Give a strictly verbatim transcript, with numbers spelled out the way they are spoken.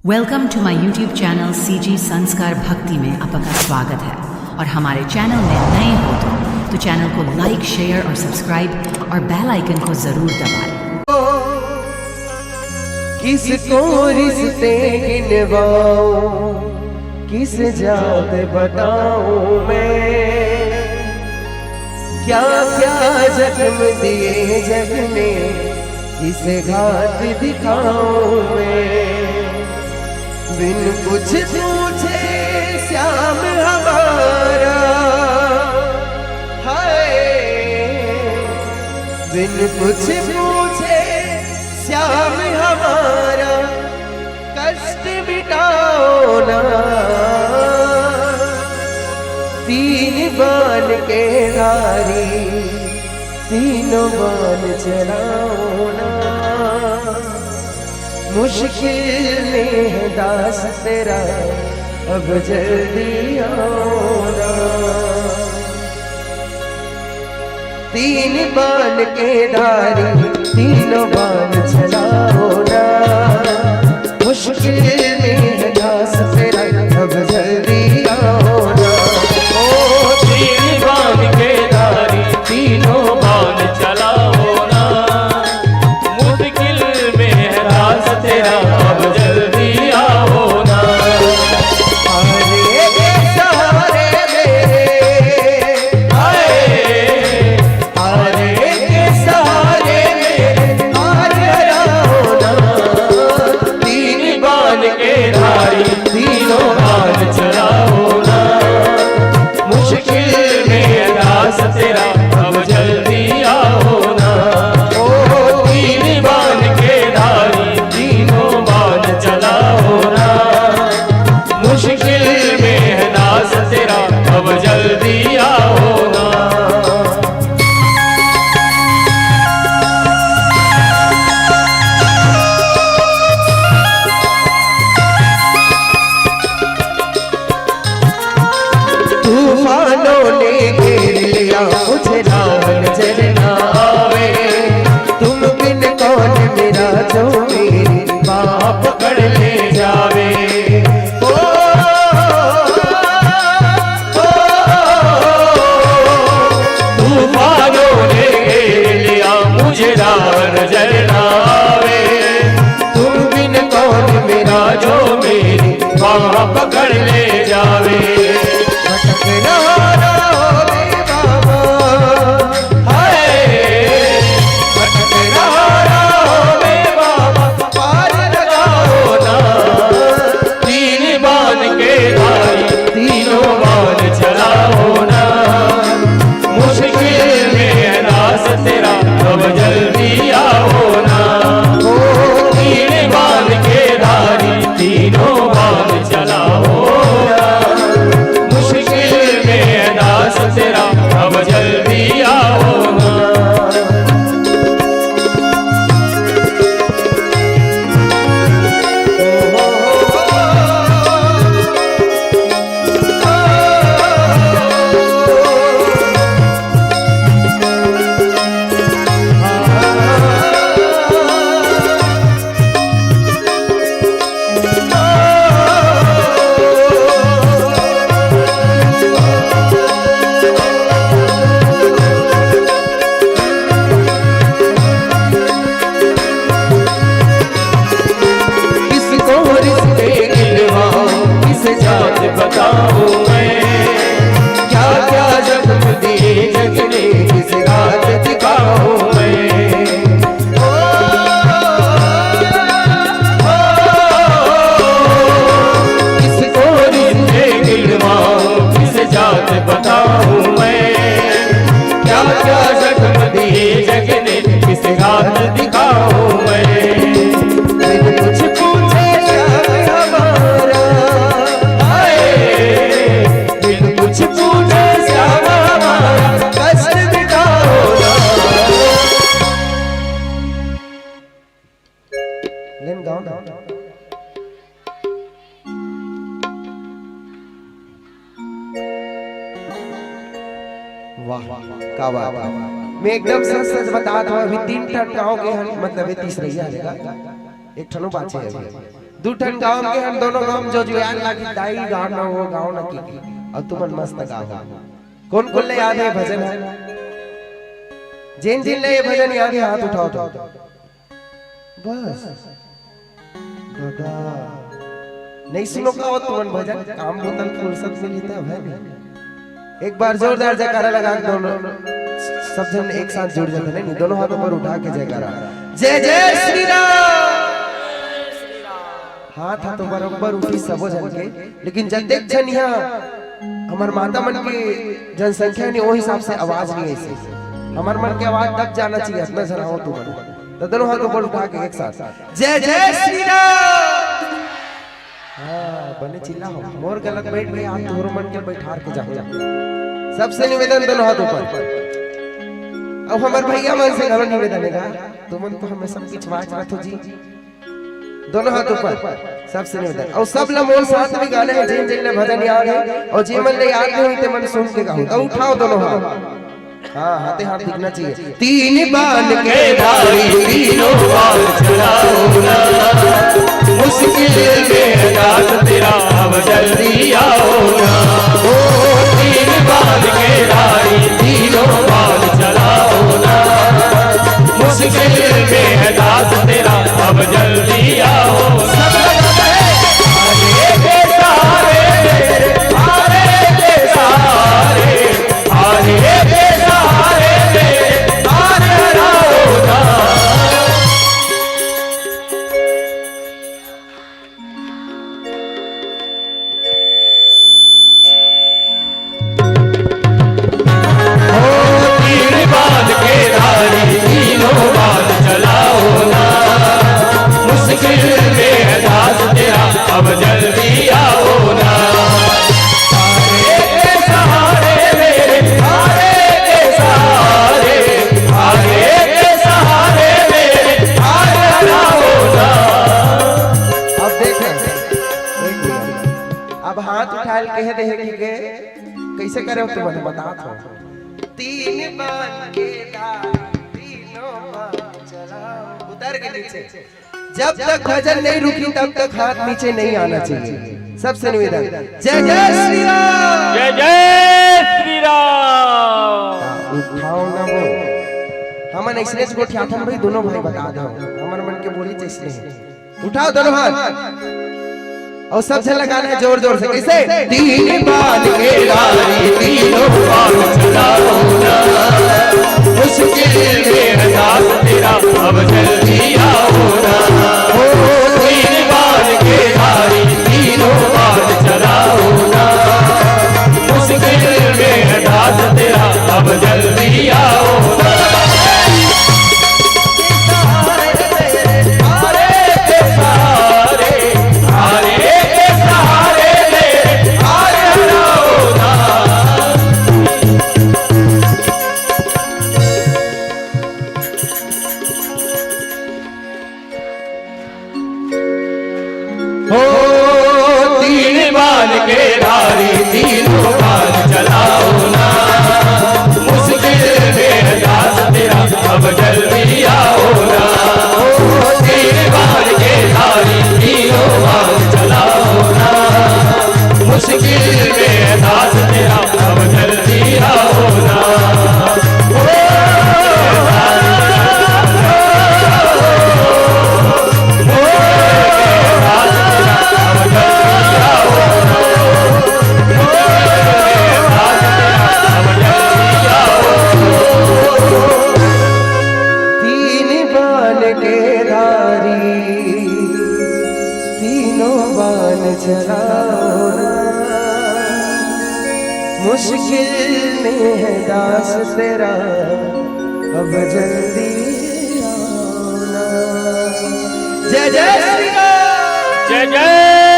Welcome to my YouTube channel C G संस्कार भक्ति में आपका स्वागत है। और हमारे चैनल में नए हो तो, तो चैनल को लाइक, शेयर और सब्सक्राइब और बेल आइकन को जरूर दबाएं। किसको रिश्ते गिनवाऊं, किस जात बताऊं मैं? क्या क्या जख्म दिए जग ने, किसे घात दिखाऊं मैं? बिन कुछ पूछे श्याम हमारा, हाय, बिन कुछ पूछे श्याम हमारा, कष्ट मिटाओ ना। तीन बान के धारी, तीनों बान चलाओ ना। मुश्किल में है दास तेरा, अब जल्दी आओ ना। तीन बान के धारी, तीनों बान चलाओ ना। मुश्किल में है दास तेरा, अब जल्दी आओ ना। ओ तीन बान के धारी, तीनों बान चलाओ ना। मुश्किल में है दास तेरा, अब जल्दी आओ ना। अरे के सहारे मेरे, हाय, अरे के सहारे मेरे, हार आओ ना। तीन बान के धारी, तीनों बान चलाओ ना। मुश्किल में दास तेरा, अब जल्दी आओ ना। ओ तीन बान के धारी, तीनों बान चलाओ ना। मुश्किल में है दास तेरा, अब जल्दी आओ ना। तूफानों ने घेर लिया मुझे, राह नजर ना आवे। तुम बिन कौन मेरा, जो मेरी बाह पकड़ ले जावे। ओ, ओ, तूफानों ने घेर लिया मुझे, राह नजर ना आवे। तुम बिन कौन मेरा, जो मेरी बाह पकड़ ले जावे। भटक रहा राह में बाबा, हाय, भटक रहा राह में बाबा, पार लगाओ ना। तीन बान के धारी, तीनों बान चलाओ ना। मुश्किल में है दास तेरा, अब जल्दी आओ ना। ओ तीन बान के धारी, तीनों बान चलाओ ना। मुश्किल में है दास तेरा, अब जल्दी आओ ना। किसको रिश्ते गिनवाऊं, किस जात बताऊं मैं? क्या क्या जख्म दिए जग ने, किस रात दिखाऊं मैं? ओ, ओ, किसको रिश्ते गिनवाऊं, किस जात बताऊं मैं? क्या क्या जख्म दिए जग ने, किस रात दिखाऊं मैं? बिन कुछ पूछे श्याम हमारा, हाय, बिन कुछ पूछे श्याम हमारा, कष्ट मिटाओ ना। लेन गाओ ना। वाह, का बात है। मैं एकदम सच सच बतात हूँ, अभी तीन ठन गाँव के हन, मतलब ये तीसरइया रहेगा, एक ठनो बाचे है अभी। दू ठन गाँव के हम दोनों गाँव में जो जुआन लागी, दाई गाँव न हो, गाँव न की। अब तुमन मस्त गाओ। कोन कोन ले याद हे भजन ह? जेन जेन ले ये भजन याद हे, हाथ उठाओ तो। बस। दादा। नहीं सुनो का हो तुमन भजन? काम बोतल फुर्सत मिली तब है नहीं। एक बार जोरदार जयकारा लगा के दोनों, सब जन एक साथ जुड़ जाते नहीं, दोनों हाथ ऊपर उठा के जयकारा। जय जय श्री राम। हाथ हाथ बरोबर उठी सबो जन के, लेकिन जतेक झन इहाँ हमर माता मन के जनसंख्या नहीं, वो हिसाब से आवाज नहीं ऐसे। हमर मन के आवाज दब जाना चाहिए, इतना झन आओ तुमन। तो दोनों हाथ ऊपर उठा के एक साथ, जय जय श्री राम। हाँ, बने चिल्ला हो। मोर गलत बैठ गए, आप तोहरो मन के बैठार के जाओ। सबसे निवेदन, दोनों हाथ ऊपर। अब हमर भैया मन से घलो निवेदन हे गा, तुमन तो हमेशा पिछवाच रथो जी। दोनों हाथ ऊपर, सबसे निवेदन। और सब ला मोर साथ भी गाना हे, जिन जिन ले भजन याद हे, और जे मन ले याद नहीं होई, ते मन सुन के गाओ। तो उठाओ दोनों हाथ। हाँ, हाथे हाथ दिखना चाहिए। तीन बान के धारी तीनों बान चलाओ ना, मुश्किल में दास तेरा अब जल्दी आओ ना। ओ तीन बान के धारी तीनों बान चलाओ ना, मुश्किल में दास तेरा अब जल्दी आओ। अरे के सहारे, अरे के सहारे, अरे के सहारे मेरे, अरे आओ ना। ओ तीन बांध के धारी तीनों बांध चलाओ ना, मुश्किल में है दास तेरा, अब जल्दी आओ ना। तारे के सहारे मेरे, तारे के सहारे, तारे के सहारे मेरे, तारे आओ ना। अब देख, एक मिनट। अब हाथ उठाए ल कहे दे हे कि के, कैसे करे हो तुमन, बतात हो। तीन बान के धारी, तीनों बान चलाओ। उतर के नीचे। जब तक भजन नहीं रुकी, तब तक हाथ नीचे नहीं आना चाहिए। सबसे निवेदन, जय जय श्री राम। जय जय श्री राम। हाँ, उठाओ ना वो। हमन ऐसने गोठियाथन भाई, दोनों भाई बता दो। हमर मन के बोली जैसने हे। उठाओ दोनों हाथ। और सब झन लगाना है जोर जोर से। कैसे? तीन बान के धारी तीनों बान चलाओ ना, मुश्किल में है दास तेरा, अब जल्दी आओ ना। ओ तीन बान के धारी तीनों बान चलाओ ना, मुश्किल में है दास तेरा, अब जल्दी आओ ना। हो तीन बान के धारी तीनों बान चलाओ ना, मुश्किल में है दास तेरा, अब जल्दी आओ ना। हो तीन बान के धारी तीनों बान चलाओ ना, मुश्किल में है दास तेरा, अब जल्दी आओ ना। तीन बान के धारी तीनों बान चलाओ ना, मुश्किल में है दास तेरा, अब जल्दी आओ ना। जय जय श्री राम। जय जय